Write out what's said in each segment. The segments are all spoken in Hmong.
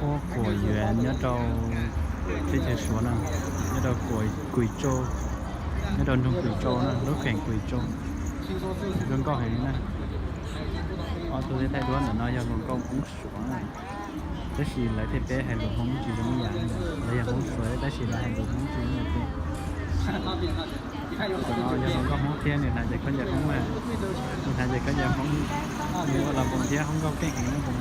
Ua quav yuav nyob rau teb chaws Suav na, nyob rau Quảng Châu, nyob rau nroog Quảng Châu na, lub kheem Quảng Châu. Zoo nkauj heev li na. Ob tug thiaj thaij duab ntawm no yog hluas nkauj Hmoob Suav na, tab sis lawv thiaj peb hais lus Hmoob tsis zoo ib yam li ntawd. Lawv yog Hmoob Suav tab sis lawv hais lus Hmoob tsis zoo li peb. Tus no yog hluas nkauj Hmoob thiab nws hnav cov khaub ncaws Hmoob na, nws hnav cov khaub ncaws Hmoob, nws ua los npoos thiab hoob nkauj keej heev na npoos.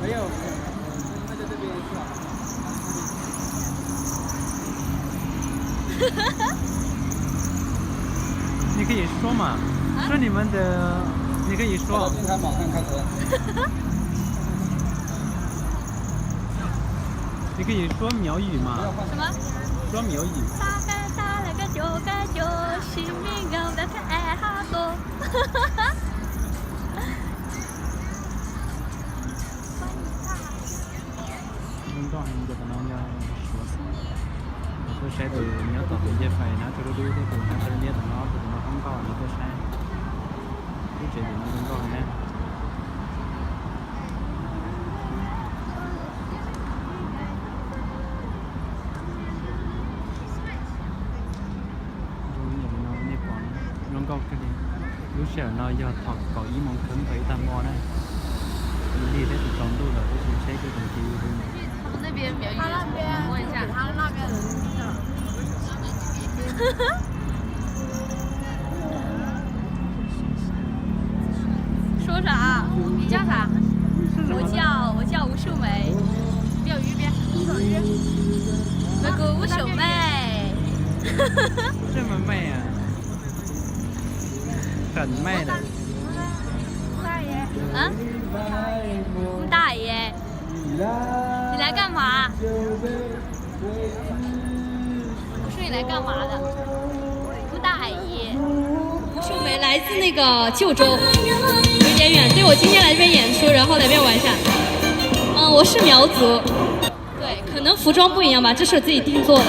Ni koj yim suab mas, suab ni mas ntawd, ni koj yim suab, ni koj yim suab 苗语 mas, suab 苗语. Zoo nkauj heev, tus no yog Suav xwb. Tuaj saib tus nyob tom tus ncej fais hnav tsho dub dub thiab tus hnav tsho liab tom no, tus no hoob nkauj no tuaj saib. Lub tsev ntawm no zoo nkauj na. Zoo li no nej pom zoo nkauj kawg li. Lub sij hawm no yog thaum kaum ib moos kheev thaum ib tag hmo na. Lig thiab tsis tsaus ntuj lawm tab sis tsheb kuj tseem tiv hu. 他那边没有语言，我问一下。说啥？你叫啥？我叫，我叫吴秀梅。钓鱼边。那个吴秀梅。这么媚啊，很媚的。啊？大爷，你来干嘛？我说你来干嘛的？吴大爷，吴秀梅来自那个旧州，有点远。对，我今天来这边演出，然后来这边玩一下。嗯，我是苗族。对，可能服装不一样吧，这是我自己定做的。